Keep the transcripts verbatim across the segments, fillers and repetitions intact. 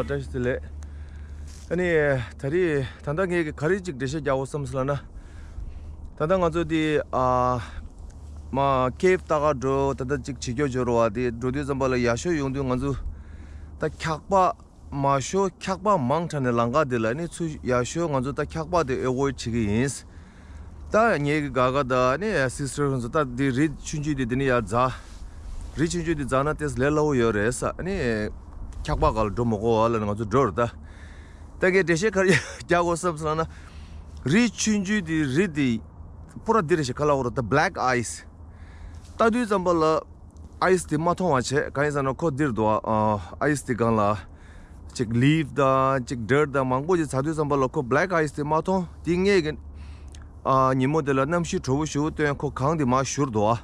བཀྲ་ཤིས་བདེ་ལེགས། ཨ་ནི་ད་རེས་ད་ལྟ་ངས་ག་རེ་ཅིག་འགྲེལ་བཤད་རྒྱག་དགོས་བསམ་སོང་ལབ་ན། ད་ལྟ་ང་ཚོ་འདི་ཨ་མ་ཁེབ་ལྟ་ག་འགྲོ། ད་ལྟ་ཅིག་བྱེད་རྒྱུ་འབྱོར་བ་དེ་འགྲོ་དུས་ཙམ་པ་ལ་ཡར་ཞོ་ཡོང་དུས་ང་ཚོ་ད་འཁྱག་པ་མར་ཞོ་འཁྱག་པ་མང་དྲགས་ནས་ལམ་ཁ་དེ་ལ་ནི་ཚུར་ཡར་ཞོ་ང་ཚོ་ད་འཁྱག་པ་དེ་ཨེ་ཝོ་ཌི་བྱེད་ཀྱི་ཡིན། ད་ངའི་གི་ག་ག་ད་ནི་སིས་ཊར་ཁོང་ཚོ་ད་འདི་རི་ཆུང་ཆུང་དེ་འདི་ནི་ཡར་འཛེགས། རི་ཆུང་ཆུང་དེ་འཛེགས་ན་ཏོག་ཙམ་ལས་སླ་བོ་ཡོད་རེད་ས། ནི་འཁྱག་པ་ག་ལ་འགྲོ་མི་དགོས་བ་ལ་ནི་ང་ཚོ་འགྲོ་རེད་ད། ད་ངས་འགྲེལ་བཤད་ག་རེ་རྒྱག་དགོས་བསམ་སོང་ན། རི་ཆུང་ཆུང་དེ་རི་དེ་པུ་ར་འདི་རེད་ཤག་ག་ལ་འོ་ར་ད་བྷེ་ལེག་ཨའི་སི། ལྟ་དུས་ཙམ་པ་ལ་ཨའི་སི་དེ་མ་མཐོང་བ་བྱས། གང་ཡིན་ཟེར་ན་ཁོ་འདིར་འདུག་ཨ། ཨའི་སི་དེ་སྒང་ལ་ཅིག་ལིབ་དང་ཅིག་ཌར་ཊི་དང་མང་པོ་ཅིག་ཚ་དུས་ཙམ་པ་ལ་ཁོ་བྷེ་ལེག་ཨའི་སི་དེ་མ་མཐོང་། དེ་ངས་གི་ཨ་ཉིན་མོ་དེ་ལ་གནམ་གཤིས་དྲོ་པོ་ཞེ་པོ་སྟོན་ཁོ་གངས་དེ་མར་བཞུར་འདུག་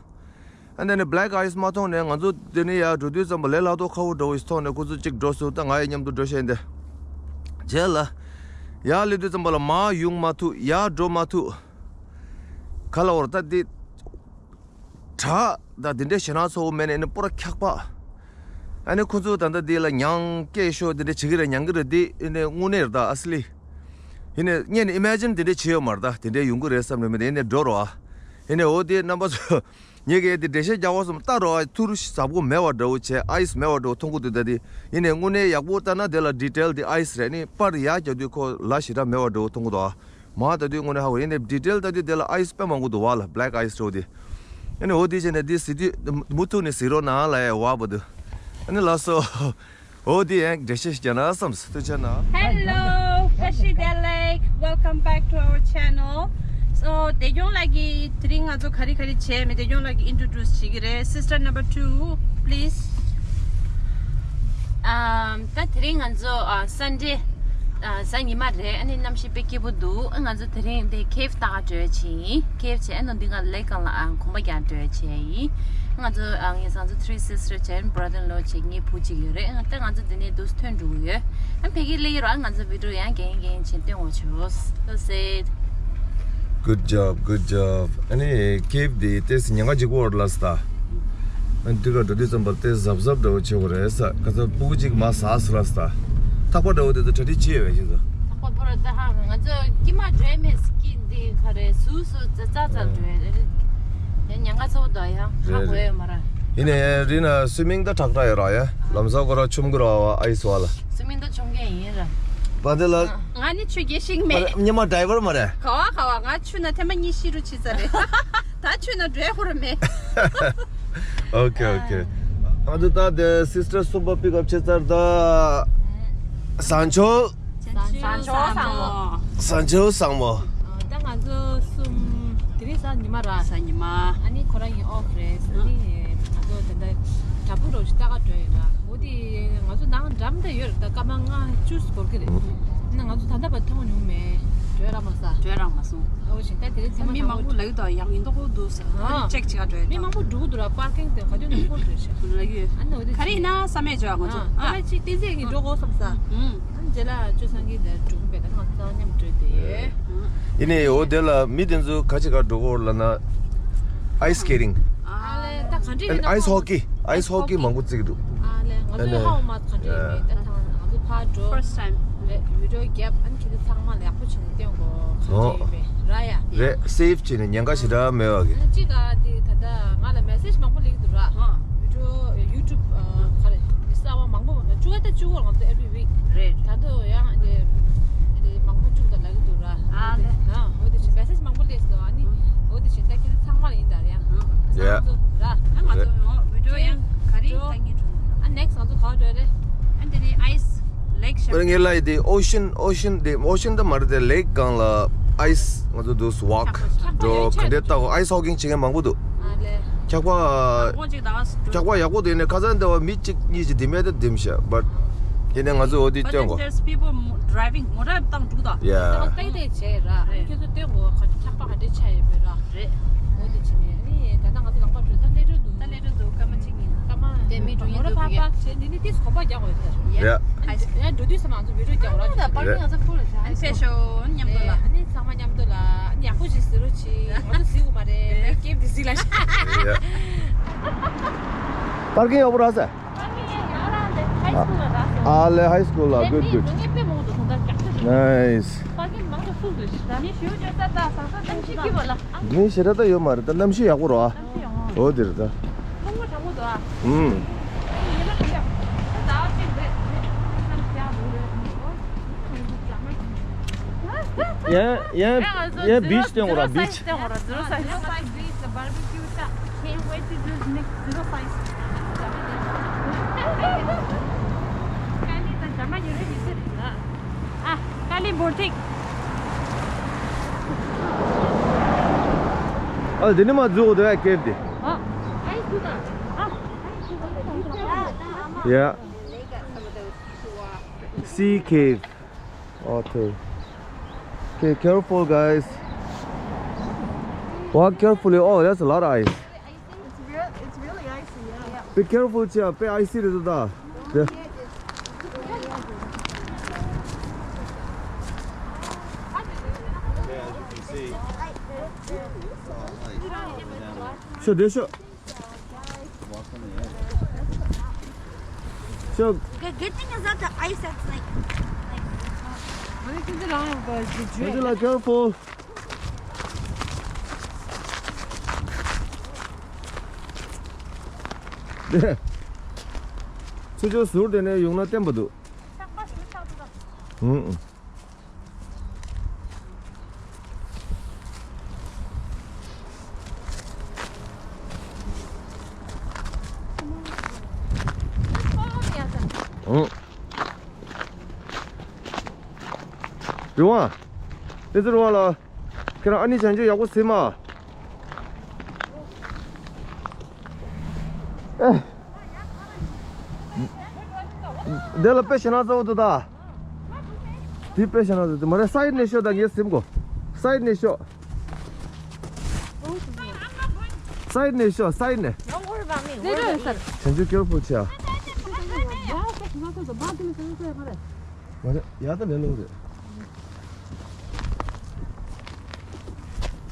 ཨ། ཨ་ནི་བྷེ་ལེག་ཨའི་སི་མ་མཐོང་ནས་ང་ཚོ་དེ་ནས་ཡར་འགྲོ་དུས་ཙམ་པ་ལས་སླ་ཏོག་ཁ་པོ་འདྲ་བོ་ཞིག་མཐོང་ནས་ཁོ་ཚོ་ཅིག་འགྲོ་སོང་། ད་ང་ཡི་མཉམ་དུ་འགྲོ་བཤད་འདི་བྱས་ལ། ཡར་སླེབས་དུས་ཙམ་པ་ལ་མར་ཡོང་མ་ཐུབ། ཡར་འགྲོ་མ་ཐུབ། ག་ལ་འོ་ར་ད་འདི། བྲག་ད་དེ་འདྲའི་ཞེད་སྣང་ཚ་པོ་མེད་ནས་ཨ་ནི་པུ་ར་འཁྱག་པ། ཨ་ནི་ཁོ་ཚོ་ད་ལྟ་འདི་ལ་མྱང་སྐད་ཤོར་དེ་འདྲ་བྱེད་ཀྱི་རེད། མྱང་གི་རེད། འདི་ཨ་ནི་དངོས་གནས་རེད་ད་ཨ་སི་ལི། ཡིན་ནའི་ངས་ནི་ཨི་མེ་ཇིན་དེ་འདྲ་བྱས་ཡོད་མ་རེད་ད། དེ་འདྲ་ཡོང་གི་རེད་བསམ་ནས་མི་འདི་ཡིན་ནའི་འགྲོ་རོགས་ཨ། ཡིན་ནའི་འོ་དེ་རྣམ་པ་ཚོ་ངས་གི་དེ་འགྲེལ་བཤད་རྒྱག་དགོས་བསམ། ལྟ་རོགས་ཨ། ཐུར་ཟབ་པོ་མེད་པ་འདྲ་བོ་བྱས། ཨའི་སི་མེད་པ་འདྲ་བོ་མཐོང་གི་འདུག་ད་དེ་ཡིན་ནའི་དངོས་གནས་ཡག་པོ་ལྟ་ན་དེ་ལ་ཌི་ཊེལ་དེ་ཨའི་སི་རེད། ནི་པར་ཡར་རྒྱག་དུས་ཁོ་ལ་ཞེ་དྲག་མེད་པ་འདྲ་བོ་མཐོང་གི་འདུག་ཨ། མ་ལྟ་དུས་དངོས་གནས་ཧ་གོ། ཡིན་ནའི་ཌི་ཊེལ་ལྟ་དུས་དེ་ལ་ཨའི་སི་དཔེ་མང་པོ་འདུག་བ་ལ། བྷེ་ལེག་ཨའི་སི་འདྲ་བོ་དེ། ཨ་ནི་འོ་དེ་བྱས་ནས་དེ་ཟེར་དུས་མུ་མཐུད་ནས་གཟིགས་རོགས་གནང་ལབ་ཡ་བ་བ་འདུག་ཨ་ནི་ལགས་སོ། འོ་དེ་ཡང་འགྲེལ་བཤད་ཞིག་རྒྱག་ན་བསམས། ཐུགས་རྗེ་གནང་། Hello, བཀྲ་ཤིས་བདེ་ལེགས། Welcome back to our channel. So བདེ་སྐྱོང་ལགས་ཀྱིས་དེ་རིང་ང་ཚོ་ག་རེ་ག་རེ་བྱས་མེད། བདེ་སྐྱོང་ལགས་ཀྱིས་ཨིན་ཊྲོ་ཌུས་བྱེད་ཀྱི་རེད། Sister number two, please. ཨམ། ད་དེ་རིང་ང་ཚོ་ཨ་སན་ཌེ། ཨ་གཟའ་ཉི་མ་རེད། ཨ་ནི་གནམ་གཤིས་དཔེ་སྐྱིད་པོ་འདུག་ཨ་ང་ཚོ་དེ་རིང་འདི་ཁེབ་ལྟ་ག་འགྲོ་ཡ་བྱས་ཡིན། ཁེབ་བྱས་ཨ་ནི་འདི་ག་ལེག་སྒང་ལ་ཨ་གོམ་པ་རྒྱག་འགྲོ་ཡ་བྱས་ཡིན། ང་ཚོ་ཨ་ངེད་ཚང་ཚོ་three sister བྱས་brother in law བྱས་ངའི་བུ་གཅིག་ཡོད་རེད། ཨ་ད་ང་ཚོ་འདི་ནས་འདུག་ཐོན་འགྲོ་གི་ཡོད། ཨ་ཕ་གིར་སླེབས་ཡོད་ར། ཨ་ང་ཚོ་བི་ཌི་ཡོ་ཡང་རྒྱག་གིན་རྒྱག་གིན་བྱས་སྟོན་འོ་ཆོག That's it. Good job, good job. ཨ་ནི་ཁེབ་འདི་ཏོག་ཙམ་ཉེན་ཁ་ཅིག་པོ་ཡོད་ལ་ས། ཨ་ནི་འདི་ག་འགྲོ་དུས་ཙམ་པ་ཏོག་ཙམ་གཟབ་གཟབ་འདྲ་བོ་བྱེད་དགོས་རེད་ས། ཁ་ཚ་སྤུ་གུ་གཅིག་མར་ཟགས་སོང་ལ་ས། ཐག་པ་འདྲ་བོ་དེ་ཚོ་གྲ་སྒྲིག་བྱས་ཡོད་པས་ཤེས་སོང་། ཐག་པ་པོ་ར་ད་ཧ་ང་ཚོ་ཀྱི་མ་འགྲོ་མེད་ཀྱི་འདི་ག་རེ་ཟུག་ཟུག་ཙ་ཙ་ཙ་འགྲོ་ཡ་རེད། ཡང་ཉེན་ཁ་ཚ་པོ་འདུག་ཡ་ཧ་རེད་གོ་རེད། ཡོད་མ་ར། ཡིན་ནའི་རི་ན་སུའི་མིང་ད་ཁྲག་ཁྲག་ཡོད་ར་ཡ། ལམ་སང་ཁོ་ར་ཆུམ་གི་ར་བ་ཨའི་སི་བ་ལ། སུའི་མིང་ད་ཆུམ་མཁན་ཡིན་ར། པ་དེ་ལ། ང་ནི་ཆུ་རྒྱས་ཤིང་མེད། ཉི་མ་ཌའི་ཝར་མ་རེད། ག་བ་ག་བ་ང་ཆུ་ན་ཐེངས་མ་གཉིས་ཤི་རུ་ཕྱིན་ས་རེད། ད་ཆུ་ན་འགྲོ་ཡ་ཁོ་ར་མེད། ཨོ་ཁེ་ཨོ་ཁེ། ང་ཚོ་ད་དེ་སིས་ཊར་གསུམ་པ་པིག་ཨབ་བྱས་ཚར་ད། བཟང་ཆོག་བཟང་ཆོག་བཟང་མོ། བཟང་ཆོག་བཟང་མོ། ད་ང་ཚོ་གསུམ། དེ་རིང་གཟའ་ཉི་མ་ར། གཟའ་ཉི་མ། ཨ་ནི་ཁོ་རང་ཡིན་ཨོཕ་རེད། ཨ་ནི་ང་ཚོ་ད་ལྟ་བྲག་ཕུག་རོགས་ཞིག་ལྟ་ག་འགྲོ་ཡོད་ར། འོ་དེ་ང་ཚོ་ནང་འགྲམ་དེ་ཡོད་རེད། ད་སྐར་མ་ལྔ་བཅུ་འགོར་གི་རེད། ཨ་ནི་ང་ཚོ་ད་ལྟ་བར་མཐོང་མྱོང་མེད། འགྲོ་རག་མ་སོང་། འགྲོ་རག་མ་སོང་། ཨོ་ཞིག་ད་དེ་རིང་ཚང་མ་མི་མང་པོ་ལ་ཡོད་དོ། ཡག་ཡིན་མདོག་པོ་འདུག་ས། ཨ་ནི་ཅེག་བྱེད་ག་འགྲོ་ཡོད། མི་མང་པོ་འགྲོ་གི་འདུག་ར། པར་ཀིང་དེ་ག་དུས་ནས་ཧྥུལ་རེད་ཤག་ལ་ཡོད། ཨ་ནི་འོ་དེ་ཁ་རི་ན་བསམ་མེད་བྱོས་ང་ཚོ། ཨ་ཨ་ཅིག་ཏི་ཟེ་གི་འགྲོ་གོ་བསམ་ས། ཨ་ནི་རྗེས་ལ་ཅོ་སང་གི་དེར་འགྲོ་གི་བས། ད་ང་ཚོ་མཉམ་འགྲོ་དེ་ཡོད། ཡིན་ནའི་འོ་དེ་ལ་མི་དེ་ཚོ་ག་ཅི་ག་འགྲོ་གོ་ལ་ན། ཨའི་སི་སྐེ་ཊིང་། ཨ་ལེ་ད་ག་འདྲ་ཡིན་ན། ཨའི་སི་ཧོ་ཀི། ཨའི་སི་ཧོ་ཀི་མང་པོ་བརྩི་གི་འདུག་ཨ་ལེ་ང་ཚོ་ཧ་གོ་མ་ག་འདྲ་ཡིན་མེད། ད་ཐང་ང་ཚོ་ཕར་འགྲོ། First time རེད། བི་ཌི་ཡོ་རྒྱབ། ཨ་ནི་ཁྱེད་ཚོ་ཚང་མ་ལ་ཡག་པོ་བྱས་ནས་སྟོན་གོ་ག་འདྲ་ཡིན་མེད་ར་ཡ། རེད། སེབ་བྱས་ནས་ཉེན་ཁ་ཞེ་དྲག་མེད་པ་གི། ཨ་ནི་གཅིག་ག་དེ་ད་ལྟ་ང་ལ་མེ་སེཇ་མང་པོ་སླེབས་འདུག་ར། ཧ། བི་ཌི་ཡོ་ཡུ་ཊུབ་ག་རེ་གསར་བ་མང་པོ་མང་པོ་བཅུ་ག་ད་བཅུ་གོ་ང་ཚོ་every week རེད། ད་དུང་ཡང་དེ་དེ་མང་པོ་བཅུག་ད་ལབ་ཀྱི་འདུག་ར། ཨ་ལེ། ཨ་འོ་དེ་བྱས་མེ་སེཇ་མང་པོ་སླེབས་སོང་། ཨ་ནི་འོ་དེ་བྱས་ད་ཁྱེད་ཚོ་ཚང་མ་ལ་ཡིན་ད་ར་ཡ། ཡ། ང་ཚོ་ར། ཨ་ང་ཚོ་ཡང་བི་ཌི་ཡོ་ཡང་ག་རེ་ལྟ་གི་འགྲོ། ཨ་ནེག་སི་ཊི་ང་ཚོ་ག་པར་འགྲོ་རེད། ཨ་འདི་ནི་ཨའི་སི་ལེག་ཤར། ངས་ལབ་ཡ་དེ་ཨོ་ཤན། ཨོ་ཤན་དེ་ཨོ་ཤན་ད་མ་རེད་དེ། ལེག་སྒང་ལ་ཨའི་སི་ང་ཚོ་འདུག་སེ་ཝོག་འགྲོ་ག་འདྲ་ལྟ་གོ་ཨའི་སི་ཧོ་ཀིང་བྱེད་མཁན་མང་པོ་འདུག་ཨ་ལེ། འཁྱག་པ། ཁོང་ཅིག་ད་འཁྱག་པ་ཡག་པོ་འདུག་ཡིན་ནའི་ཁ་སང་འདི་བ་མི་གཅིག་གཉིས་ཅིག་དེ་མེད་དེ་དེམ་ཤ་བཊ། ཡིན་ནའི་ང་ཚོ་འོ་དེ་སྟོན་གོ But then there's people mo- driving མོ་ཊ་བཏང་འགྲོ་གི་ད། ཡ། ཏག་ཏག་བྱས་ར། ཨ་ནི་ཁྱོད་ཚོ་སྟོན་གོ་ཁ་འཁྱག་པ་ག་འདྲ་ཆགས་ཡོད་པས་ར། རེད། འོ་དེ་བྱས་ནས་ཨ་ནི་ད་ལྟ་ང་ཚོ་ལམ་ཁ་འགྲོ་ད་ལས་འགྲོ་འདུག་ད་ལས་འགྲོ་འདུག་སྐར་མ་གཅིག་གཉིས། སྐར་མ་དེ་མི་འགྲོ་མོ་ཊ་ཕར་པག་བྱས་འདི་ནི་ཏིས་གོམ་པ་རྒྱག་དགོས་ཡོད་ད། ཡ། ཡ། ཨ་ནི་ཡ་འགྲོ་དུས་ཙམ་ང་ཚོ་བི་ཌི་ཡོ་རྒྱག་ར། ད་པར་ཀིང་ང་ཚོ་ཕུལ་རེད་ད། ཨ་ནི་ཕེབས་ཤོག་མཉམ་དུ་ལ། ཨ་ནི་ཚང་མ་མཉམ་དུ་ལ། ཨ་ནི་ཡག་པོ་ཞིག་གཟིགས་རོགས་གྱིས། ང་ཚོ་གཟིགས་དགོས་མ་རེད། ངའི་ཀེབ་དེ་གཟིགས་ལ་ཤག་ཡ། པར་ཀིང་ཡག་པོ་རག་ས། པར་ཀིང་ཡག་རག་འདི་ཧའི་སི་ཀུལ་ལ་རག་སོང་། ཨ་ལེ། ཧའི་སྐུལ་ལ། གུཌ་གུཌ། ནའིས། ནི་ཞེ་དྲག་ད་ཡོད་མ་རེད། ད་གནམ་གཤིས་ཡག་པོ་རེད་ཨ། འོ་དེ་རེད་ད། ཨུམ། ཡང་ཡང་ཡང་བིཆ་སྟོན་དགོས་ར། བིཆ། Zero size, barbecue. Can't wait to do the next zero size. ཀ་ལི་དང་ཇ་མ་ཉོ་རེ་ཡིན་ཟེར་ན། ཨ། ཀ་ལི་བོ་ཊིག། ཨ། འདི་ནི་མ་འཛུལ་འདུག་ཨ། ཀེབ་དེ། ཨ། ཨ། Yeah. Sea cave. Okay. Okay, careful, guys. Walk carefully. Oh, that's a lot of ice. It's real, it's really icy, yeah. Be careful, ཅིག་དཔེ་icy རེད་འདུག་ད། དེ། ཤོག་དེ་ཤོག་ཤོག Good, good thing is that the ice that's like, like, ཨ་ནི་ཁྱོད་ཚོ་རང་ལ་careful. དེ། ཚུར་ཕྱོགས་ཟུར་དེ་ནས་ཡོང་ན་བརྟན་པ་འདུག་ཧུམ། ཧུམ། རི་དབང་། དེ་ཚོ་རི་དབང་ལ། ཁྱེད་རང་ཨ་ནི་བྱང་ཆུབ་ཡག་པོ་ཟིན་མ། ཨེ། འདི་ལ་དཔེ་ཞེ་ན་ཚ་བོ་འདུག་ད། འདི་དཔེ་ཞེ་ན་ཚ་འདུག་མ་རེད། སའིཌ་ནས་ཤོག་ད་ངས་ཟིན་གོ། སའིཌ་ནས་ཤོག་སའིཌ་ནས་ཤོག་སའིཌ་ནས། Don't worry about me. Worry about you. བྱང་ཆུབ་careful བྱས་ཨ། མ་རེད། ཡ་ད་ལས་ལོ་རེད།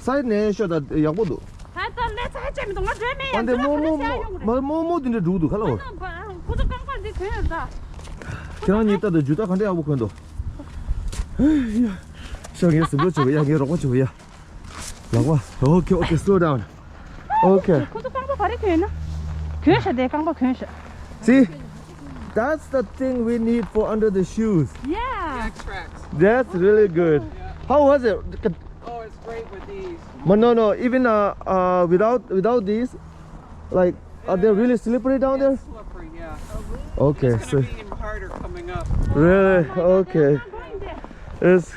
སའིཌ་ནས་ཤོག་ད་ཡག་པོ་འདུག་ད་ལྟ་ལས་ཚ་ཅན་མི་འདུག་ང་འགྲོ་མེད་ཡང་འདི་མོ་མོ་མོ་མོ་མོ་འདི་འདྲ་འགྲོ་གི་འདུག་ག་ལ་འོ། ཁོ་ཚོ་རྐང་པ་འདི་གོན་ཡོད་ད། ཁྱེད་རང་གཉིས་ལྟ་དང་ཇུ་ཏ་ག་འདྲ་ཡག་པོ་གོན་འདུག་ཡ། ཤོག་ངས་ཟིན་པོ་བྱེད་གི་ཡ། ངས་རོགས་པ་བྱེད་གི་ཡ། ལག་པ། Okay, okay, slow down. Okay. ཁོ་ཚོ་རྐང་པ་ག་རེ་གོན་ན། གོན་ཤ་དེ་རྐང་པ་གོན་ཤ། See? That's the thing we need for under the shoes. Yeah. That's really good. How was it? Oh, it's great with these. But no, no, even uh, uh, without without these, like, are they really slippery down there? It's slippery, yeah. Okay, it's so gonna be even harder coming up. Really? Okay. It's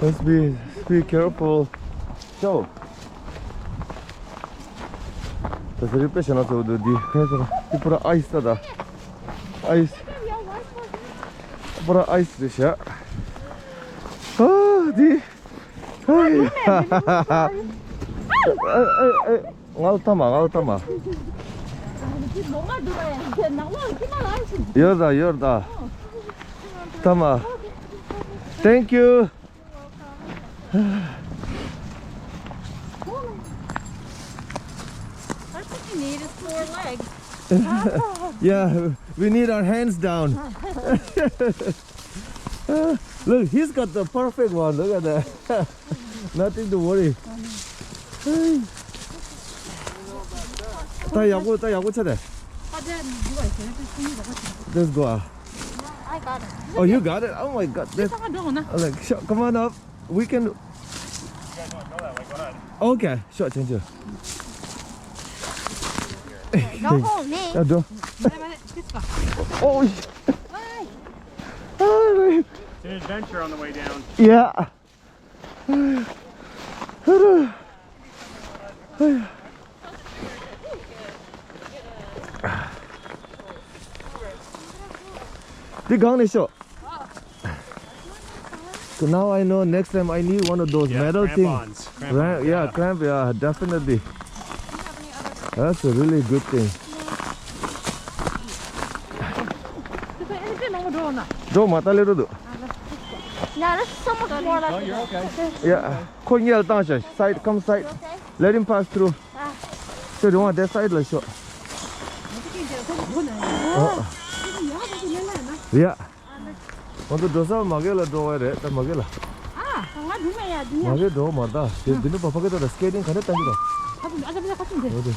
Let's be be careful. So. ད་ཟེར་དཔེ་བྱས་ན་ཚོ་འདུག་འདི་ཁོས་ཟེར་འདི་པུ་ར་ཨའི་སི་ད་ད། ཨའི་སི། པུ་ར་ཨའི་སི་རེད་ཤག་ཨ་འདི། ཨའི། ཨའི་ཨའི་ཨའི། ང་ལ་ཐ་མ། ང་ལ་ཐ་མ། ཡོད་ད་ཡོད་ད། ཐ་མ། Thank you. That's what you need is four legs. Yeah, we need our hands down. Look, he's got the perfect one. Look at that. Nothing to worry. ད་ཡག་པོ། ད་ཡག་པོ་ཆགས་ཏེ། Let's go. I got it. Oh, you got it? Oh my God. That's, like, sure, come on up. We can. Okay, sure, change it. Don't hold me. Yeah, don't. Oh, sh- It's an adventure on the way down. Yeah. འདི་སྒང་ནས་ཤོག So now I know next time I need one of those Yeah, metal thing. Crampons. Crampons, Ra- yeah, yeah. Cramp, yeah, definitely. That's a really good thing. འགྲོ་མ་ལྟ་ལེ་རོ་འདུག Yeah, that's so much more like Yeah. ཁོ་སྔོན་ལ་བཏང་ཤག Side, come side. Let him pass through. ཁྱོད་རེ་བ་དེ་side ལ་ཤོག Yeah. ང་ཚོ་འགྲོ་ས་མ་གི་ལ་འགྲོ་བ་རེད། ད་མ་གི་ལ། ཨ། ང་འགྲོ་མ་ཡ་འདི་མ་གི་འགྲོ་མ་ད། དེ་འདི་ནི་པ་ཕ་གི་ད་ད་skating ག་ནས་བཏང་གི་ད། ཁ་ཚུམ་ཨ་ད་ཁ་ཚུམ་དེ། འོ་དེ།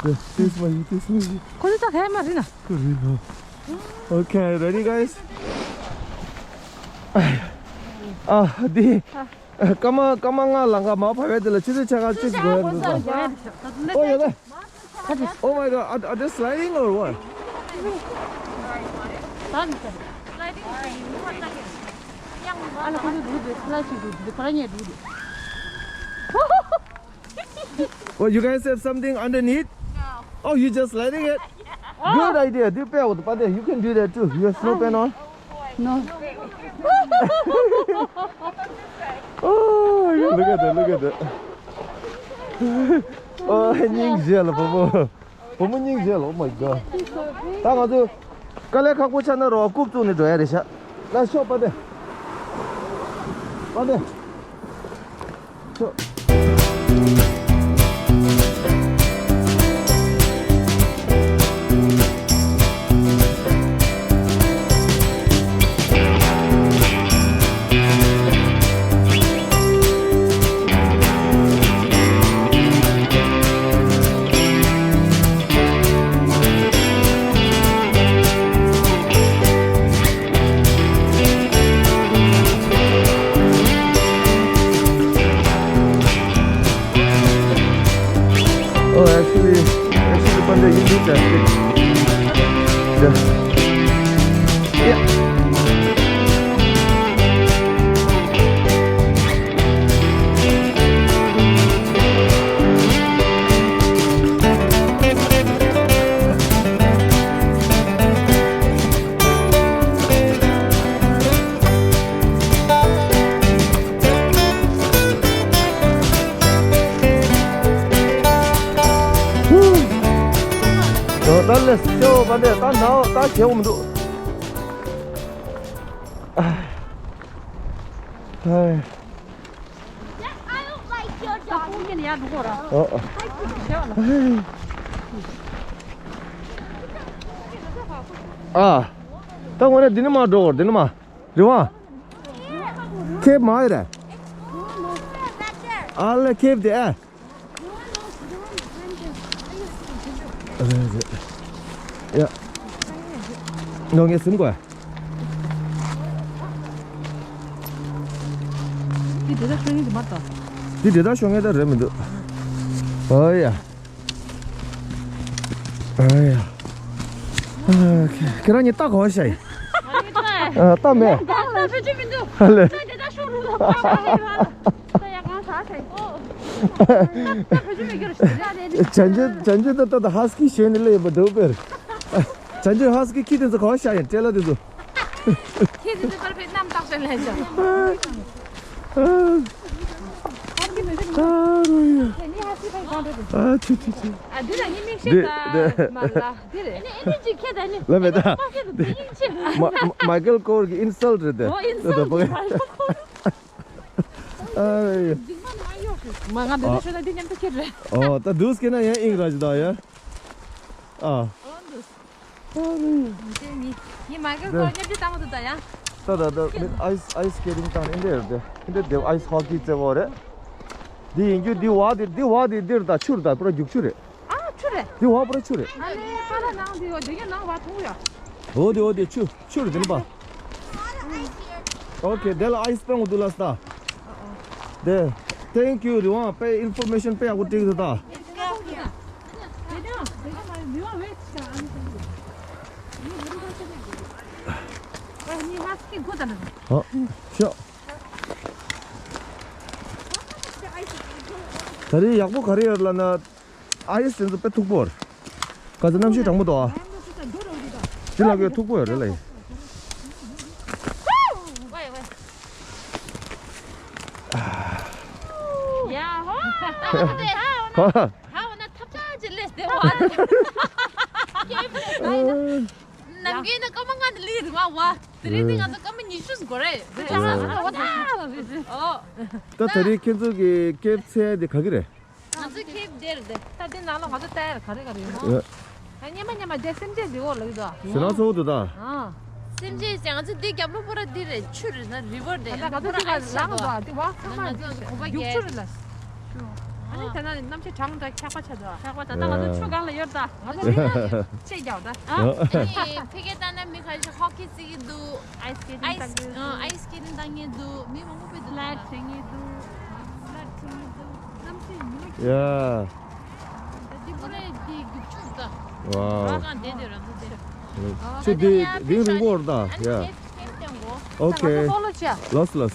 དེ་དེ་སུ་མ་ཡི་དེ་སུ་མ་ཡི། ཁོ་ཚོ་ད་ག་ཡ་མ་རེད་ན། ཁོ་རེད་ན། Okay, ready, guys? ཨ་འདི། སྐར་མ་སྐར་མ་ལྔ་ལང་ཀ་མ་ཕ་བས་དེ་ལ་ཆུ་ཚོད་ཆ་ག་ཅིག་དགོས་ཡ་འདུག་ད། ཨོ་ཡ་ད། Oh my God, are, are they sliding or what? Well, you guys have something underneath? No. Oh, you just sliding it? Good idea. Do you pay with pate? You can do that too. You have snow pen on? No. Oh, yeah, look at that, look at that. Oh, སྙིང་རྗེ་ལ་བུ་མོ། བུ་མོ་སྙིང་རྗེ་ལ། Oh my God. ད་ང་ཚོ་དཀའ་ལས་ཁག་པོ་ཆགས་ན་རོགས་རྐུབ་བཙུགས་ནས་འགྲོ་ཡ་རེད་ཤག་ལ་ཤོག་པ་དེ། པ་དེ། ཤོག Oh, actually, actually, Pandey, you need that stick. Yeah. Yeah. ད་ལས་སྐྱོ་བ་འདི་ད་ནའོ་ད་བྱེད་འོང་མི་འདུག་ཨ། ཨ། ད་ངོ་རེ་འདི་ནི་མ་འགྲོ་འདི་ནི་མ། རེ་བ། ཁེབ་མ་ཡི་རེད། ཨ་ལེ་ཁེབ་དེ་ཨ། རེད་རེད། ཡ། ནོ་ངས་སིམ་གོ། འདི་དེ་ད་ཤོད་ངེས་དེ་མ་ད། འདི་དེ་ད་ཤོད་ངེས་ད་རེད་མི་འདུག་ཨོ་ཡ། ཨ་ཡ། ཨ། ཁྱེད་རང་གཉིས་ལྟ་གོ་ཤ་ཡི། ཨ་ལྟ་མེད། ཨ་ལེ། བྱང་ཆུབ་བྱང་ཆུབ་ད་ད་ཧ་སི་ཀི་ཞོན་ནས་སླེབས་ཡོད་པ་འདུག་པེར། བྱང་ཆུབ་ཧ་སི་ཀི་ཁྱི་དེ་ཚོ་གོ་ཤ་ཡི་སྤྲེལ་ལ་དེ་ཚོ། ཁྱེད་ཀྱི་ནི་པར་ཕེབས་རྣམ་དག་ཤོས་ལས་བྱ། ཨ་རོ་ཡ། ཨ་ཆུ་ཆུ་ཆུ། ཨ་འདི་ལ་ནི་མིག་ཤེལ་དང་མ་ལ་འདི་རེད། ཨ་ནི་ཅི་ཁྱེད་ད་ནི། ལ་མེ་ད། མ་མ་མའི་ཀལ་ཀོར་གི་ཨིན་སལ་རེད་དེ། ཨོ་ཨིན་སལ་རེད། ཨ་རེ། མ་ང་འདི་འདྲ་ཤོད་ན་འདི་མཉམ་དུ་ཁྱེད་རེད། ཨོ་ད་དུས་སྐྱེ་ན་ཡང་ཨིང་ར་ཇི་ད་ཡ། ཨ། ཨོ་འདུག་ཡི་མ་གི་ཁོ་ཉབ་ཀྱི་ཏང་དུ་ད་ཡ། ད་ད་ད་མི་ཨའི་སི་ཨའི་སི་སྐེ་ཊིང་ཏང་ཨིན་དེ་རེད་དེ། ཨིན་དེ་དེ་ཨའི་སི་ཧོ་ཀི་རྩེ་བོ་རེད། འདི་ཡིན་རྒྱུ་འདི་བ་འདི་འདི་བ་འདི་འདིར་ད་ཆུར་ད་པུ་ར་རྒྱུག་ཆུ་རེད། ཨ་ཆུ་རེད། འདི་བ་པུ་ར་ཆུ་རེད། ཨ་ནི་པ་ལ་ནང་འདི་འོ་འདི་ག་ནང་བ་ཐུང་ཡ། འོ་འདི་འོ་འདི་ཆུ་ཆུ་རེད་དེ་ནི་པ། ཨོ་ཁེ་དེ་ལ་ཨའི་སི་པན་འོ་འདུག་ལ་སྟ། དེ། Thank you རི་དབང་དཔེ་ཨིན་ཕོར་མེ་ཤན་དཔེ་ཡག་པོ་སྤྲད་ཀྱི་འདུག་ད། ཨ། ཤོག་ད་རེས་ཡག་པོ་ག་རེ་ཡོད་ལབ་ན། ཨའི་སི་དེ་ཚོ་དཔེ་མཐུག་པོ་རེད། ག་ཚོད་གནམ་གཤིས་གྲང་མོ་འདུག་ཨ། དེ་ལ་གོས་མཐུག་པོ་ཡོད་རེད་ལ་ཡིན། ཡ་ཧོ། ཧ། ཧ་འོ་ན་ཐབས་ཆག་ ནམ་རྒྱུན་ནི་སྐར་མ་ལྔ་ནས་སླེབས་རེད་མ་བ། དེ་རིང་དེ་ང་ཚོ་སྐར་མ་ཉི་ཤུ་འགོར་རེད། དེ་ཡ། ཅང་ང་ཚོ་ད་ལོ་རེད། ཨོ། ད་དེ་རིང་ཁྱེད་ཚོ་གི་ཀེབ་ཚལ་དེ་ག་གི་རེད། ང་ཚོ་ཀེབ་དེར་དེ། ད་དེ་ནང་ལ་ང་ཚོ་ལྟ་ཡ་ག་རེ་ག་རེ་ཡོད་ནོ། ཡ། ད་སྙེ་མ་སྙེ་མ་དེ་སེམས་ཅན་འདི་འོག་ལ་ཡོད་དོ། ཞེ་ལ་ཚོགས་འདུག་ད། ཨ། སེམས་ཅན་ཟེར་ང་ཚོ་འདི་རྒྱབ་ལོགས་པོ་ར་འདི་རེད། ཆུ་རེད་ན་རི་ཝར་རེད། ད་ལྟ་ང་ཚོ་འདི་ག་ལངས་དོ། འདི་བ་ཚང་མ་འདི་རྒྱུག་ཆུ་རེད་ལ། ཨ་ནི་ད་ན་གནམ་གཤིས་གྲང་འདྲ་འཁྱག་པ་ཆགས་འདུག་འཁྱག་པ་ད་ལྟ་ང་ཚོ་ཆུ་སྒང་ལ་ཡོད་ད། ང་ཚོ་ཆུ་སྒང་ལ་ཡོད། ཆེ་རྒྱག་ད། ཨ་ནི་ཕ་གིར་ལྟ་ན་མི་ཁ་ཤས་ཧོ་ཀི་རྩེ་གི་འདུག་ཨའི་སི་སྐེ་ཊིང་ཨའི་སི་ཨ་ཨའི་སི་སྐེ་ཊིང་བཏང་གི་འདུག་མི་མང་པོ་ཕེབས་འདུག་སི་ལའེཌ་བྱེད་ཀྱི་འདུག་སི་ལའེཌ་བྱེད་ཀྱི་འདུག་གནམ་གཤིས་ཉི་མ་ཡ། ད་འདི་པོ་རེད། འདི་རྒྱུག་ཆུ་ད། ཝའོ། ཨ་ད་འདི་འདི་རང་ཚོ་འདི། ཆུ་འདི་རིང་རིང་པོ་རེད་ད། ཡ། ཨོ་ཁེ། ལོས་ལོས།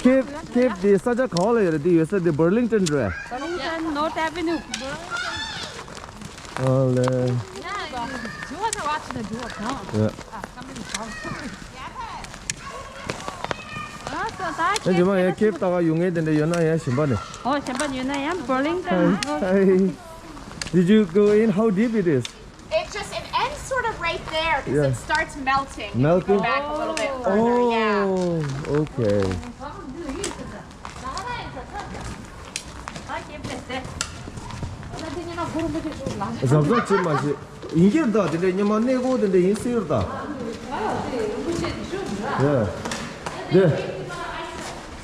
ཀེབ་ཀེབ་འདི་ས་ཆ་ག་བ་ལ་ཡོད་རེད། འདི་ཡོད་ས་འདི་Burlington རེད། Burlington North Avenue. ཨ་ལེ། ཡ། ཨ་ཇོ་མ་ཡ་ཀེབ་ལྟ་ག་ཡོང་མཁན་དེ་འདྲ་ཡོད་ན་ཡ་གཞན་པ་ནས། ཨོ་གཞན་པ་ཡོད་ན་ཡ་Burlington. Hi. Did you go in? How deep it is? It just, it ends sort of right there because Yeah. it starts melting. Melting? Go back a little bit further, yeah. Oh, okay. གཟབ་གཟབ་བྱེད་མ་བྱེད། ཡིན་གྱི་རེད་ད། དེ་འདྲའི་སྙེ་མ་གནས་སྐོར་དེ་འདྲ་ཡིན་སྲིད་རེད་ད། ཡ། དེ།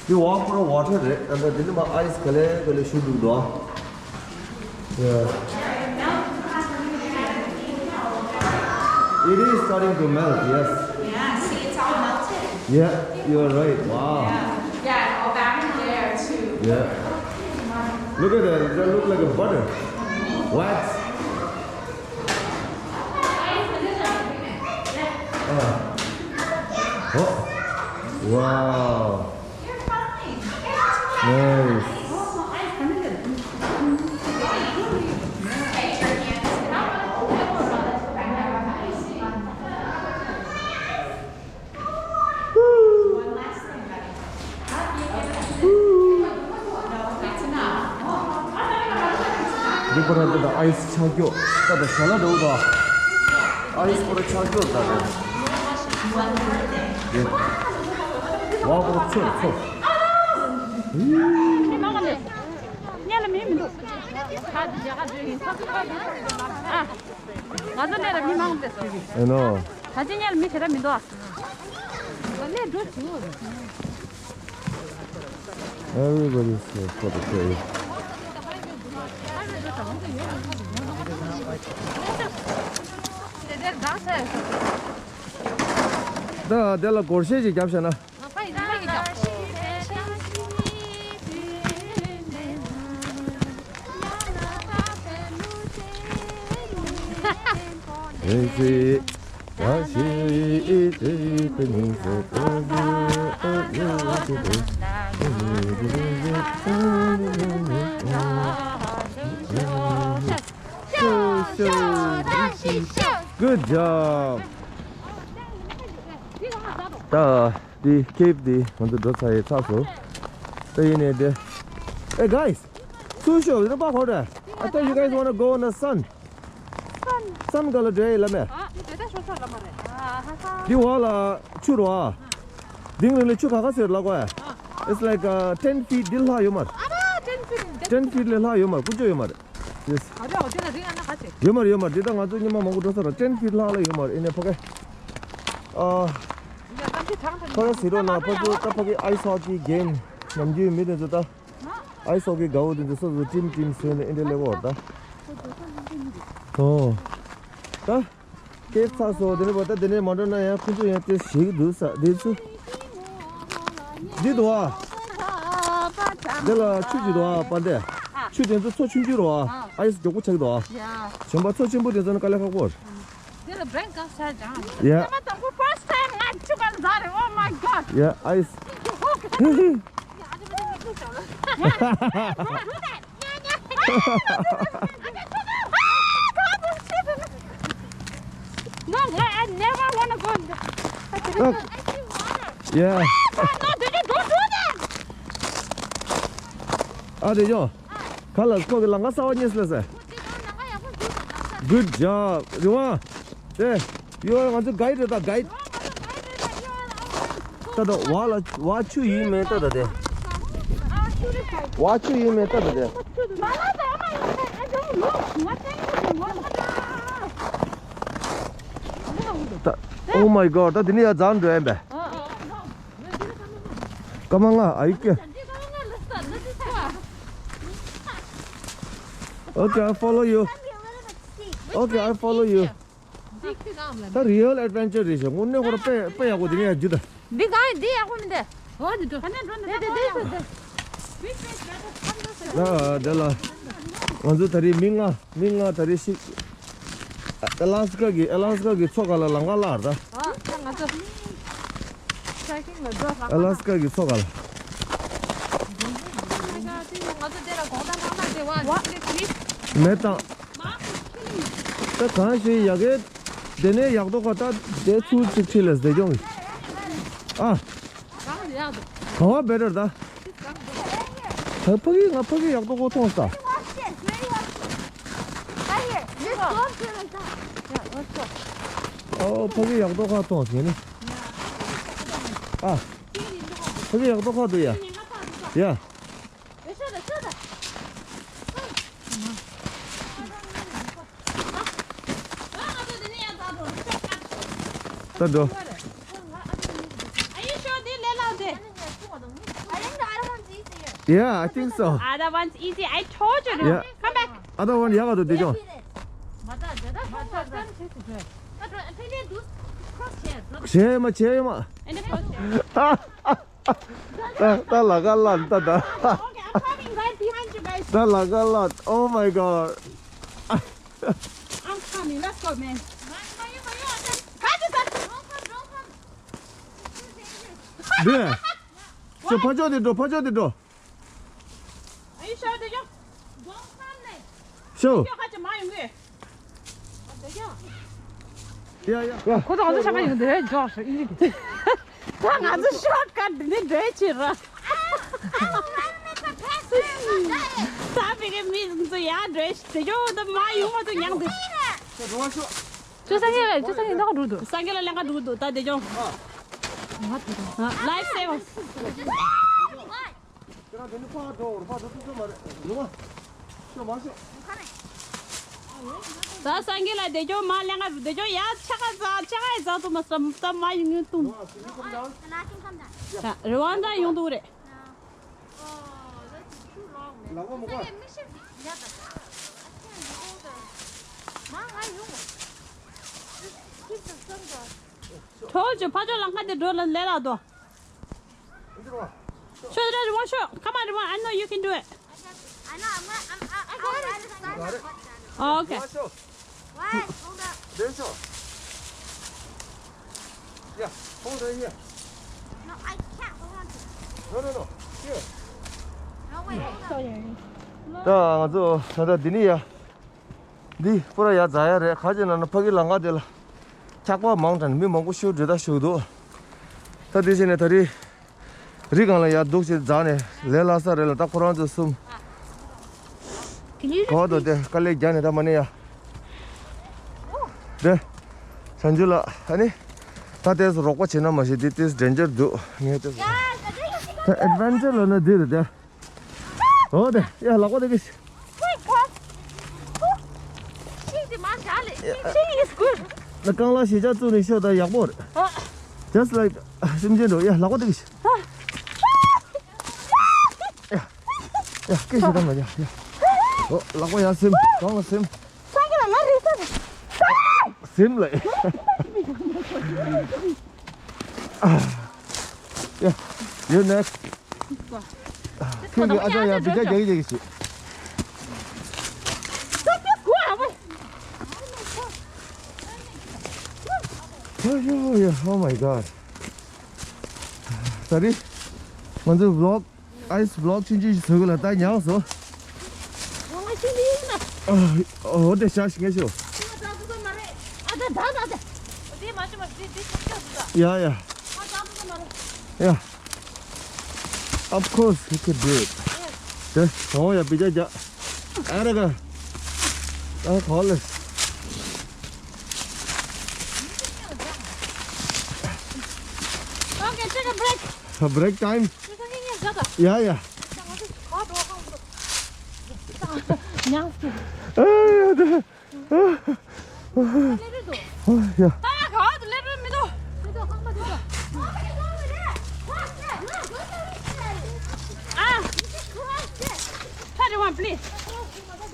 དེ་ཝ་ཕོར་ཝ་ཊར་རེད། ད་ལྟ་དེ་ནི་མ་ཨའི་སི་ག་ལེ་ག་ལེ་བཞུར་འདུག་དོ། Yeah. It is starting to melt, yes. Yeah, see, it's all melted. Yeah, you're right. Wow. Yeah, yeah, all back there too. Yeah. Look at that. That look like a butter. What? Uh. Oh. Wow. Nice. འདི་པར་འདི་དང་ཨའི་སི་ཆག་རྒྱུ་ད་ད་ཞལ་ལག་འདྲ་བོ་དང་། ཨའི་སི་པར་ཆག་རྒྱུ་ད་རེད། འདི་ཝ་པར་ཚོ་ཚོ། མི་མང་ནས་སྔོན་ལ་མི་མི་འདུག་ཨ། ང་ཚོ་སླེབས་ལ་མི་མང་པོ་སླེབས་སོང་། ཨེ་ནོ། ད་ཅི་སྔོན་ལ་མི་ཞེ་དྲག་མི་འདུག་ཨ། ང་སླེབས་འགྲོ་བྱུང་། Everybody's here for the day. ད་དེ་ལ་སྒོར་གཞས་ཅིག་བརྒྱབ་བྱས་ན། Good job. ད་འདི་ཀེབ་འདི་ང་ཚོ་འགྲོ་ཚར་ཡི་ཚར་སོང་། ད་ཡིན་ནའི་དེ། Hey guys, too short. You know about that? I thought you guys wanna go in the sun. Sun. Sun ག་ལ་འགྲོ་ཡི་ལ་མེ། ཨ། འདི་དེ་ད་ཤོར་ཚར་ལ་མ་རེད། ཨ་ཧ་ཧ། འདི་བ་ལ་ཆུ་རོ་ཨ། འདི་ངི་ལ་ཆུ་ག་ག་ཟེར་ལ་གོ་ཨ། It's like uh, ten feet འདི་ལྷག་ཡོད་མ་རེད། ཨ་མ། ten feet. Ten feet ལས་ལྷག་ཡོད་མ་རེད། ཀུན་སྤྱོད་ཡོད་མ་རེད། Yes. ཨ་རེ་ཨོ་དེ་ན་རིང་ཨ་ན་ག་ཚེ། ཡོད་མ་རེད་ཡོད་མ་རེད། འདི་ད་ང་ཚོ་ཉི་མ་མང་པོ་འགྲོ་ས་ར་ten feet ལྷག་ལ་ཡོད་མ་རེད། ཨེ་ནས་ཕ་གི། ཨ། ཕ་གི་ཟེར་རོགས་གནང་། ཕ་ཚོ་ད་ཕ་གི་ice hockey game ནམ་རྒྱུན་མི་དེ་ཚོ་ད། ice hockey དགའ་བོ་དེ་ཚོ་སོ་སོ་team team བཟོས་ནས་ཨེ་འདྲ་ལེགས་པོ་ད། ཨོ། ད། ཀེབ་ཚར་སོང་། དེ་ནས་བ་ད་དེ་ནས་མ་འགྲོ་ན་ཡང་ཁོ་ཚོ་ཡང་དེ་ཞིག་འདུག་ས་དེ་ཚོ། འདི་འདུག་ཨ། འདི་ལ་ཆུ་ཅིག་འདུག་ཨ། པ་འདི། ཆུ་དེ་ཚོ་མཚོ་ཆུང་ཆུང་རེད་ཨ། ཨའི་སི་མགྱོགས་པོ་ཆགས་འདུག་ཨ། གཞན་པ་མཚོ་ཆེན་པོ་དེ་ཚོ་ནི་དཀའ་ལས་ཁག་པོ་རེད། འདི་ལ་བྲེང་ཀ་ས་ཅང་། ཡ། ཉི་མ་དང་པོ་first time ང་ཆུ་ག་འཛག་རེད། Oh my god. Yeah, ice. No, I never wanna go in there. Yeah. No, don't, don't do that. ཨ་དེ་ཡོ། ཁ་ལ་ཁོ་གི་ལང་ཀ་གསར་པ་རྙེད་སོང་ཟེར། Good job རི་ཝང་། དེ། You are ང་ཚོ་གའིཌ་རེད་ད་གའིཌ། ད་ད་བ་ལ་བ་ཆུ་ཡིན་མེད་ད་ད་དེ། བ་ཆུ་ཡིན་མེད་ད་ད་དེ། ད། Oh my god ད་དེ་ནི་ཡ་རྫང་འགྲོ་ཡིན་པས། སྐར་མ་ལྔ། Are you okay? Okay, I follow you. Okay, I follow you. ད་real adventure རེད་ཤག་དངོས་གནས་ཁོ་ར་དཔེ་དཔེ་ཡག་པོ་དེ་ནས་ཡ་རྒྱུ་ད། འདི་གང་ཡིན། འདི་ཡག་པོ་མི་འདུག་འོ་འདི་འགྲོ། ད་ནས་འགྲོ་འདི་འདི་འདི་འདི། ལ་དེ་ལ། ང་ཚོ་ད་རེས་མི་ལྔ་མི་ལྔ་ད་རེས་ཤིག་ཨ་ལ་སི་ཀ་གི་ཨ་ལ་སི་ཀ་གི་མཚོ་ཁ་ལ་ལང་ཀ་སླར་ད། ཨ་ད་ང་ཚོ་ཧའི་ཀིང་ལ་འགྲོ་ལ། ཨ་ལ་སི་ཀ་གི་མཚོ་ཁ་ལ། Oh my god ང་ཚོ་དེ་ལ་དགོང་དག་ལྷག་མ་དེ་བ་ཅི་ལི་ཅི་ལི། མེད་དང་། ད་གང་ཞིག་ཡག་གེ། དེ་ནས་ཡག་ཏོ་ཁ་ད་དེ་ཚུར་ཅིག་ཁྲིད་ལས་བསྡད་ཀྱོང་། ཨ། གང་ལ་ཡག་འདུག་ག་བ་བེ་ཊར་ད། ད་ཕ་གི་ང་ཕ་གི་ཡག་ཏོ་ཁོ་མཐོང་ས། ཨོ་ཕ་གི་ཡག་ཏོ་ཁ་མཐོང་ས་ནི། ཨ། ཕ་གི་ཡག་ཏོ་ཁ་འདུག་ཡ། ཡ། ད་འགྲོ། Yeah, I think so. Other one's easy. I told you to. Yeah. Come back. Other one ཡག་ག་འདུག་དེ་ཀྱང་། བྱས་མ་བྱས་མ། ད་ད་ལ་ཀ་ལ་ད་ད། Okay, I'm coming right behind you guys. ད་ལ་ཀ་ལ། Oh my god. I'm coming. Let's go, man. འདི། ཁྱོད་ཕར་ཕྱོགས་དེ་འགྲོ། ཕར་ཕྱོགས་དེ་འགྲོ། Are you sure they don't? Don't come there. Sure. ཁྱོད་ཁ་ཅིག་མ་ཡོང་གི། ཡ་ཡ། ཁོ་ཚོ་ང་ཚོ་ཆ་ག་ཡོང་དེ་འཇོག་ཤོག་ཨིན་ཇི་གི། ད་ང་ཚོ་ཤོར་ཀ་ཊི་འདི་འདྲ་བྱེད་ར། ད་བི་གའི་མི་ཚོ་ཡར་འགྲོ་ཤི་དེ་ཅོ་ད་མ་ཡོང་མ་ཐུབ་མྱངས་དེ། ཁྱོད་སངས་རྒྱས་ལ་ཁྱོད་སངས་རྒྱས་ལ་འགྲོ་འདུག་སངས་རྒྱས་ལ་ལེན་ག་འགྲོ་འདུག་ད་དེ་ཅོ། Life savers. ཁྱེད་རང་དེ་ནི་ཕར་འགྲོ་ཕར་འགྲོ་ཐུབ་ཐུབ་མ་རེད། ལུང་བ། ཤོག་མ་ཤོག་ད་སངས་རྒྱས་ལ་དེ་ཅོ་མ་ལེན་ག་དེ་ཅོ་ཡ་ཆ་ག་ཛ་ཆ་ག་ཡ་ཛ་ཏུ་མ་སམ་ད་མ་ཡུང་ཡུང་ཏུང་། རི་ཝན་ད་ཡོང་འདུག་རེད། ལག་པ་མུ་ག་ཁྲོ་ཅོ་ཕ་ཅོ་ལང་ཀ་དེ་འགྲོ་ལ་ལས་ལ་དོ། ཤོ་ར་རི་བོ་ཤོ། Come on, རི་བོ། I know you can do it. I know, I'm, I'm, I, I got it. Oh, okay. What? Hold up. There you go. Yeah, hold right here. No, I can't hold on to it. No, no, no. Here. No, wait, hold on. ད་ང་ཚོ་ད་ལྟ་འདི་ནས་ཡ། འདི་པུ་ར་ཡ་ཛ་ཡ་རེད། ག་ཅི་ན་ན་ཕ་གི་ལང་ཀ་དེ་ལ་འཁྱག་པ་མང་དྲགས་ནས་མི་མང་པོ་ཤོར་འགྲོ་ད་ཤོར་འདུག་ད་དེ་བྱས་ནས་ད་རེས་རི་སྒང་ལ་ཡར་འདུག་ཅེས་འཛེགས་ནས་ལས་སླ་ས་རེད་ལ། ད་ཁོ་རང་ཚོ་གསུམ་གོ་དོ་དེ་དཀའ་ལས་རྒྱག་ནས་ད་མ་ནི་ཡ། དེ་བྱང་ཆུབ་ལགས་ཨ་ནི་ད་ལྟས་སུ་རོགས་པ་བྱེད་ན་མ་ཤེས། དེ་ཏིས་ཌེན་ཇར་འདུག་ངས་ལྟས་སུ་ད་ཨེཌ་ཝེན་ཅར་ལ་ན་འདི་རེད་དེ། འོ་དེ་ཡ་ལག་པ་དེ་གི། Wait, what? ཤིང་དེ་མ་བཞག་ལེ། ཤིང་is good. ན་རྐང་ལག་ཞེ་དྲག་བཙུགས་ནས་ཤོག་ད་ཡག་པོ་རེད། ཨ། Just like སེམས་ཅན་འགྲོ་ཡ་ལག་པ་དེ་གི། ཡ་ཡ་སྐད་ཆ་དང་མ་ཡ་ཡ། འོ་ལག་པ་ཡ་སེམས་གང་ལ་སེམས། སངས་རྒྱས་ལ་ང་རེ་ས་རེད། སེམས་ལ། Yeah, you next. ཁྱོད་ཀྱི་ཨ་ཅག་ཡང་བི་ཀ་རྒྱག་གི་རྒྱག་གི་ཞིག་ཡོ་ཡོ་ཡོ། Oh my god. ད་རེས་ང་ཚོའི་vlog, ice vlog ཆུང་ཆུང་ཞིག་བཟོ་གི་ལ་ད་ཉག་སོ། ཨ་འོ་དེ་ཤ་ཞིག་ངས་ཤོ། ཡ་ཡ། ཡ། Of course, he could do it. དེ་གང་ཡ་བི་ཅ་ཅ། ཨ་ར་ག་ཨ་ཁོ་ལེ། Okay, take a break. Break time. Yeah, yeah. ཉལ་སོང་། ཨ་ཡ་དེ། ཨ་ཡ། ཡ།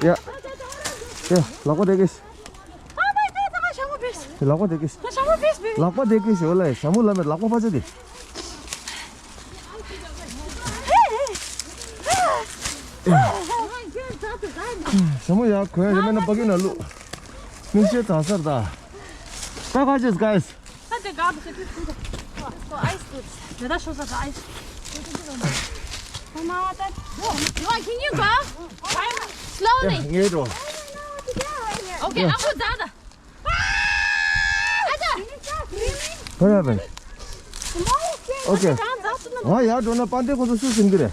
ཡ། ལག་པ་དེ་གིས། ལག་པ་དེ་གིས། ལག་པ་དེ་གིས་ཨོ་ལེ། ཞྭ་མོ་ལ་མེད་ལག་པ་ཕ་ཆ་དེ། ཞྭ་མོ་ཡ་གོན་རེ་མེད་ན་པ་ཀི་ན་ལུ། མི་ཤེས་ད་སར་ད། ད་ག་ཅེས་guys. Let the garbage. Let's go ice dudes. Let us show the ice. Come on, that. Can you go? Slowly. ངེས་འགྲོ། Okay, I'm going down. What happened? Okay. ང་ཡར་འགྲོ་ན་པ་འདི་ཁོ་ཚོ་སུ་ཟིན་གི་རེད།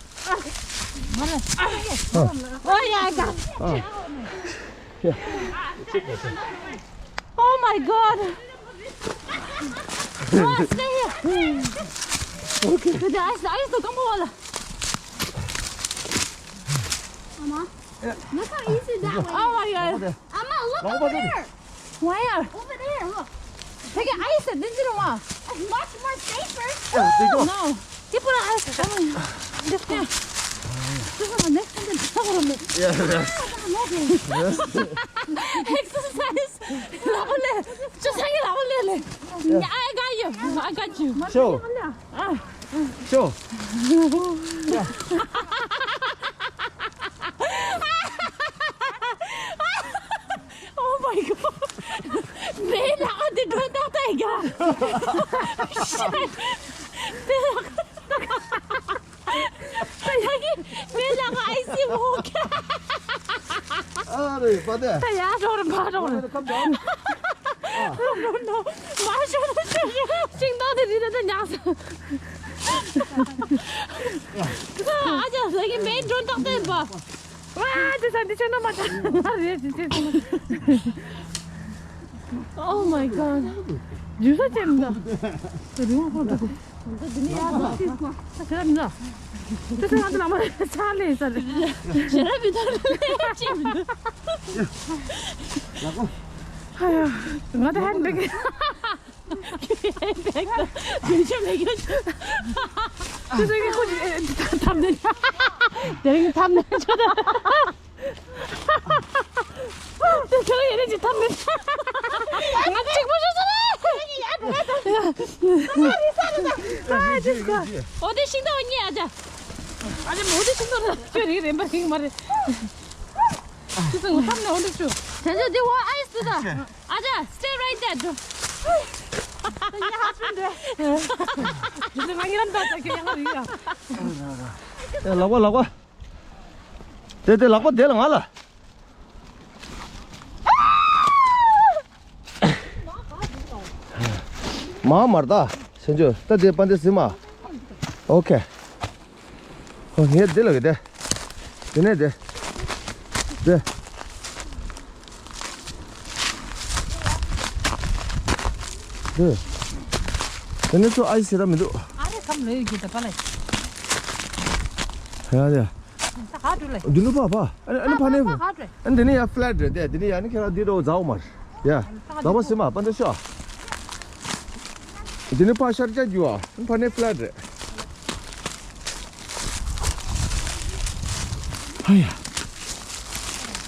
Oh, yeah, I got it. Oh my God. Oh, stay here. Okay. The ice, the ice, come on. Mama, look how easy that one is. Oh my God. Mama, look over there. Where? Over there, look. 되게 아이스 든지로 와. It's much more safer. 야, 이거. No. 찌푸라 아이스. This one. This one, next one. Yeah, yeah. Exercise. 라볼레. 주상이 라볼레. I got you. I got you. Show. 아. Show. Oh my God. ངའི་ལག་པ་འདི་སྒྲོ་ཏག་ཏག་ཡིན་ཀྱང་། Shit. ད་ཡ་གི་ངའི་ལག་པ་ཨའི་སི་མོ་ཀ་ཨ་རེ་པ་དེ། ད་ཡ་འགྲོ་རེ་མ་འགྲོ་རེ། Come down. No, no, no. མ་ཤོར་ཤོར་ཤོར། ཤིང་ཏོག་དེ་རི་ལ་ད་ཉག་ས། ཨ་ཅག་ཟ་གི་མེད་འགྲོ་ཏག་ཏག་ཡིན་པ། ཝ། དེ་ས་འདི་ཆེ་ན་མ་ཆ་ན་རེད། དེ་ཆེ་སོང་། Oh my God. ཇུ་ས་ཅན་ད། དེ་རིང་ཧོ་ད། ད་དེ་ནི་ཡ་ད། ད་ཁྱེད་རང་ན། དེ་ས་ང་ཚོ་ལ་མ་ཆ་ལེ་ས་རེད། ཞེ་ར་མི་ད་ལེ་ཅི་མི་འདུག་ཧ་ཡ། ང་ད་ཧན་བེག་དེ་ཚོ་གི་ཁོ་ཐམ་ནས། དེ་རིང་ཐམ་ནས་ཆོ་ད། དེ་ཚོ་ཡེ་རེ་ཅི་ཐམ་ནས། ང་གཅིག་པོ་ཤོད་ས་རེད། ཨ་ཅི་ཀ་ཨོ་དེ་ཤིང་ཏོག་གཉིས། ཨ་ཅག་ཨ་ཅག་མོ་དེ་ཤིང་ཏོག་རེད། ཁྱོད་རིག་རེམ་པ་རིག་མ་རེད། དེ་ཚོ་ང་ཐམ་ནས་ཨོ་དེ་ཆུ། དེ་ཚོ་དེ་བ་ཨའི་སི་དེ་ད། ཨ་ཅག stay right there. ཡ་ཧ་ཆུན་དེ། དེ་ཚོ་ང་ཉིད་རམ་ད་ད་ཁྱོད་ཡང་རིག་ཡ། ལག་པ་ལག་པ། དེ་དེ་ལག་པ་དེ་ལ་ང་ལ། མ་མར་ད། སེམས་ཆོས་ད་དེ་པ་འདི་ཟིན་མ། ཨོ་ཁེ། ཨོ་ངས་འདི་ལ་གི་དེ། དེ་ནས་དེ། དེ། དེ། དེ་ནས་ཚོ་ཨའི་སི་ར་མི་འདུག་ཨ་རེ་ཁམ་ལོས་ཡོད་རྒྱུ་ད་པ་ལ། ཡ་ཡ། ད་ག་འགྲོ་ལེ། འདི་ནི་པ་པ། ཨ་ནི་ཨ་ནི་ཕ་ནི། ད་ག་འགྲོ། ཨ་ནི་འདི་ནི་ཡ་ཕ་ལེ་ཊི་རེད་དེ། འདི་ནི་ཡ་ནི་ཁྱེད་རང་འདི་རོ་ཛའོ་མར། ཡ། ད་པ་སི་མ་པ་འདི་ཤོ། འདི་ནི་པ་ཤར་ཅ་རྒྱུ་ཨ། ཨ་ནི་ཕ་ནི་ཕ་ལེ་ཊི་རེད། ཧ་ཡ།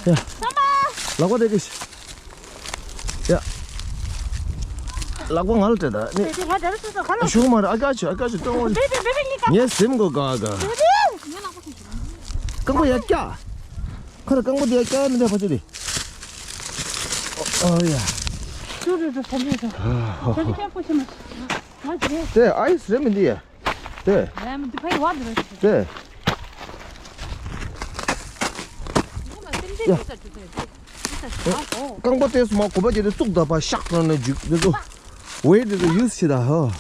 ཡ། ལག་པ་དེ་གིས། ཡ། ལག་པ་ང་ལ་སྤྲད་ད་ནི། ཤོག་མ་རེད། I got you, I got you, don't worry. ངས་སེམས་གོ་ག་ག་རྐང་པ་ཡར་བཀྱག་ཁ་ལ་རྐང་པ་དེ་ཡར་བཀྱག་ནི་འདྲ་ཕ་ཆེ་དེ། ཨོ་ཡ། དེ་ཨའི་སི་རེད་མི་འདི་ཡ། དེ། དེ། ཡ། རྐང་པ་དེ་སུ་མ་གོམ་པ་བརྒྱབ་དེ་བཙུགས་ད་པ་ཤག་ཏུ་ནས་འཇུག་དེ་ཚོ། ཝེ་དེ་ཚོ་ཡུ་སི་བྱེད་ད་ཧོ།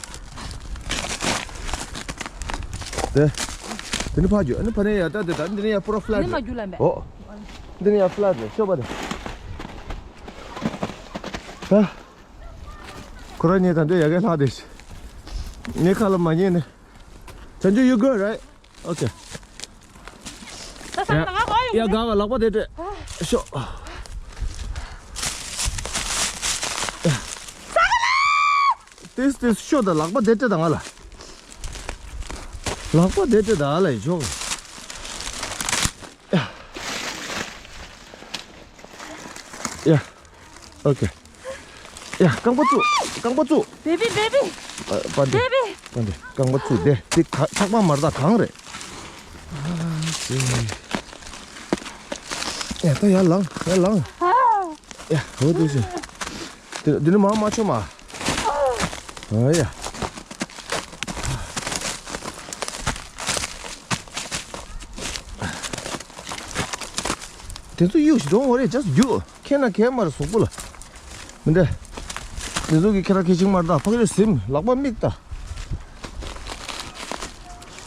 དེ། དེ་ནི་ཕར་རྒྱུག་ཨ་ནི་ཕ་ནི་ཡ་ད་དེ་ད་འདི་ནི་ཡ་པུ་ར་ཕ་ལེཊ་ནི་མ་རེད། རྒྱུག་ལ་མེད། ཨོ། འདི་ནི་ཡ་ཕ་ལེཊ་རེད་ཤོག་པ་དེ། ད། ཁོ་རང་གཉིས་ད་འདོད་ཡ་གའི་ལྷག་དེ། ངའི་ཁ་ལ་མ་ཉན་ནི། བྱང་ཆུབ་you good, right? Okay. ད་ས་ཡ། ང་གོ་ཡོང་། ཡ་ག་བ་ལག་པ་དེ་སྤྲད། ཤོག་ཏིས་ཏིས་ཤོག་ད་ལག་པ་དེ་སྤྲད་ད་ང་ལ། ལག་པ་དེ་སྤྲད་ད་ལ་ཡི་ཤོག་ཡ། ཡ། Okay. ཡ། རྐང་པ་བཙུགས། རྐང་པ་བཙུགས། Baby, baby. ཨ། པ་འདི། Baby. པ་འདི། རྐང་པ་བཙུགས་ཏེ། འདི་ག་ཚགས་པ་མ་རེད་ད་གངས་རེད། ཨ་ཙི། ཡ། ད་ཡར་ལངས། ཡར་ལངས། ཡ། འོ་འདུག་སེ། འདི་འདི་ནི་མར་མ་མཆོང་མ། ཨ་ཡ། དེ་ཚོ་གཡུག་ཞིག་don't worry, just རྒྱུག་ཁྱེད་ན་ཁྱེད་མར་གཟུགས་པོ་ལ། མི་འདྲ། འདི་ཚོ་གི་ཁྱེད་རང་ཁྱེད་ཅིག་མར་ད་ཕ་གི་རེ་ཟིམ་ལག་པ་མིག་ད།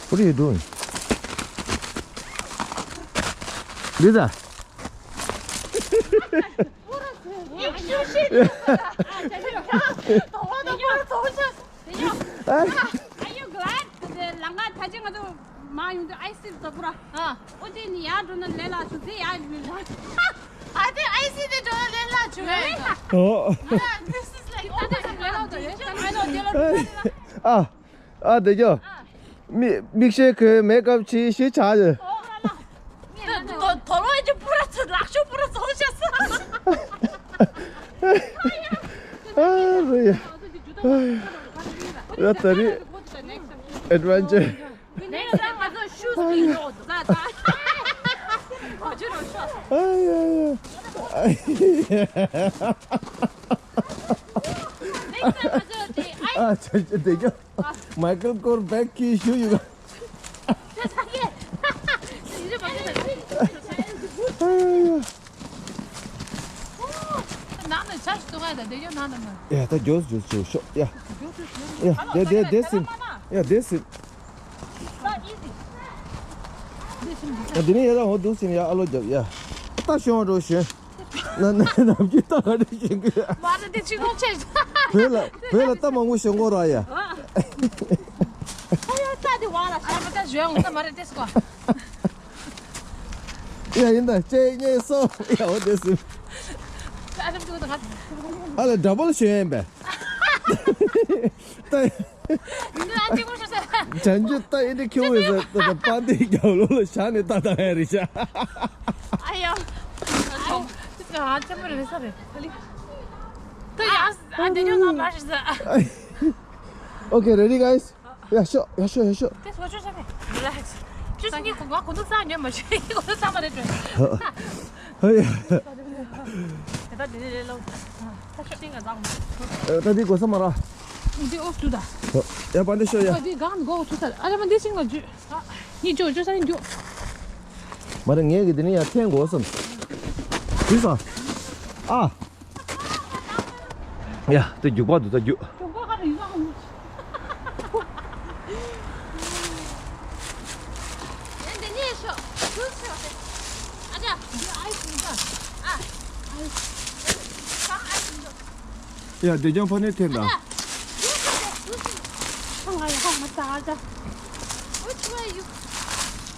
What are you doing? ལི་ད། Are you glad? ལང་ཀ་ད་ཅི་ང་ཚོ་མ་ཡོང་དུས་ཨའི་སི་དོ་པོ་ར། ཨ། ཨོ་དེ་ནི་ཡར་འགྲོ་ན་ལས་སླ་བྱུང་དེ་ཡར་མི་ལ། ཨ་དེ་ཨའི་སི་དེ་འགྲོ་ན་ལས་སླ་བྱུང་རེད། ཨོ། This is like, oh my God. ཨ། ཨ། དེ་ཀྱོ། མི་མིག་ཤེལ་གོན་མེག་ཨབ་བྱས་ཤི་ཆགས་ཡོད། དོ་དོ་ལོ་ཡི་པུ་ར་ཚོ་ལག་ཤོ་པུ་ར་ཚོ་ཤ་ས། ཨ་རེ་ཡ། ཡ་ད་རེ། Adventure. Next time ང་ཚོ་shoes ཨ་ཡ་ཡ། Next time ང་ཚོ་དེ་ཨ། ཨ་ཆ་ཆ་དེ་ཀྱོ། མའི་ཀལ་ཀོར་བེག་གི་ཤུ་ཡོད། ནང་ནས་ཆ་ཞིག་བཏུང་ཡ་ད་དེ་ཡོད་ནང་ནས་མ། ཡ་ད་རྒྱོས་རྒྱོས་རྒྱོས་ཤོག་ཡ། ཡ་དེ་དེ་དེ་སིམ། ཡ་དེ་སིམ། ཡ་དེ་ནས་ཡ་ད་འོ་འདུག་སིམ་ཡ་ཨ་ལོ་རྒྱབ་ཡ། ད་ཤོང་འགྲོ་ཤོན། ན་ན་ནམ་རྒྱུན་ལྟ་ག་རེ་བྱེད་ཀྱི། མ་རེད་དེ་ཅི་གོ་ཆེ། བོད་ལ་བོད་ལ་ལྟ་མང་པོ་ཞོན་གོ་ར་ཡ། ཨ་ཡ་ལྟ་དེ་བ་ལ་ཤ་མ་ལྟ་ཞོན་ལྟ་མ་རེད་དེ་སྐོ། ཡ་ཡིན་ད་ལྕེ་གཉིས་སོ་ཡ་འོ་དེ་སུ། ཨ་ལ་འདྲ་པོ་ལ་ཞོན་ཡིན་པས། ད། ཅན་ཅི་ད་ཨེ་འདྲ་ཁྱོད་ཡོད་ཟེར་ད་པ་འདི་རྒྱབ་ལོགས་ལ་བཞག་ནས་ད་ད་ཡ་རེད་ཤག་ཨ་ཡ། ཨ་ཆེན་པོ་རེད་ས་རེད། ད་ཡ་ཨ་འདི་ཉོ་ང་མ་ཤི་ས། Okay, ready, guys? ཡ་ཤོག་ཡ་ཤོག་ཡ་ཤོག་དེ་སོ་ཆོ་ཆ་མེད། Relax. ཅུ་སི་ནི་ཁོ་ང་ཁོ་ཚོ་ས་ཉོ་མ་ཤེས་ཁོ་ཚོ་ས་མ་རེད་དྲན། ཧ་ཡ། དེ་ད་དེ་ནས་ལས་ལོ། ད་ཤོག་ཤིང་ག་ཙང་མ། ད་འདི་གོ་ས་མ་ར། འདི་ཨོ་ཏུ་ད། ཡ་པ་འདི་ཤོག་ཡ། འདི་གང་གོ་ཐུ་ས་ཨ་ར་མ་འདི་ཤིང་ལ་ཇུ། ཉི་ཇོ་ཇོ་ས་ཡིན་ཇོ། མ་རེད་ངས་གི་འདི་ནས་ཡ་འཐེན་དགོས་སམ། དུས་སང་། ཨ། ཡ་དེ་རྒྱུག་པ་འདུག་ད་རྒྱུག་ཡ་དེ་ཀྱང་ཕ་ནས་འཐེན་དང་།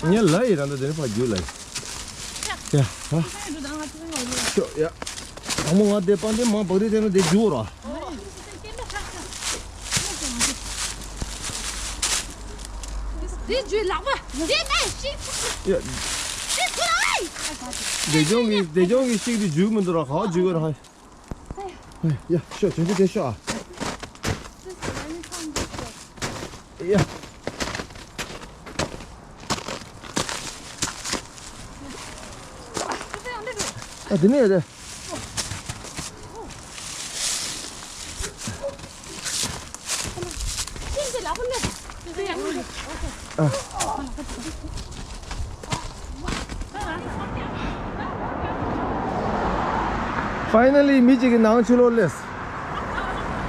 ངས་ལ་ཡི་རང་ད་དེ་ནས་ཕ་རྒྱུག་ལ་ཡི། ཡ། ཧ། ཤོ་ཡ། དང་མོ་ང་དེ་པང་དེ་མང་བག་རེ་དེ་ན་དེ་རྒྱུག་ར། དེ་རྒྱུག་ལག་པ་དེ་ནས་ཤིག་ཡ། དེ་ཀུ་ཨའི། དེ་ཅོང་གི་དེ་ཅོང་གི་ཤིག་དེ་རྒྱུག་མི་འདུག་ར་ཧ་རྒྱུག་ར་ཧ། ཡ་ཤོ་ཅན་ཅི་དེ་ཤོ་ཨ། ཡ། ཨ་དེ་ནས་ཡ་དེ། Finally མི་གཅིག་གི་ནང་ཕྱི་ལོགས་སླེབས།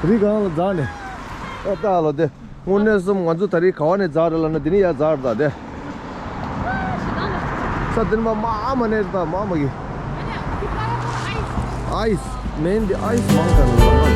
རི་སྒང་ལ་འཛེགས་ནས། ཨ་ལྟ་ལོ་དེ། དངོས་གནས་སོམ་ང་ཚོ་ད་རེས་ག་བ་ནས་འཛེགས་རེད་ལབ་ན་འདི་ནས་ཡར་འཛེགས་རེད་ད་དེ། ས་འདིར་མ་མ་མ་ནེར་ད་མ་མ་གི། ཨའི་སི། མེན་འདི་ཨའི་སི་མང་ག་ནི།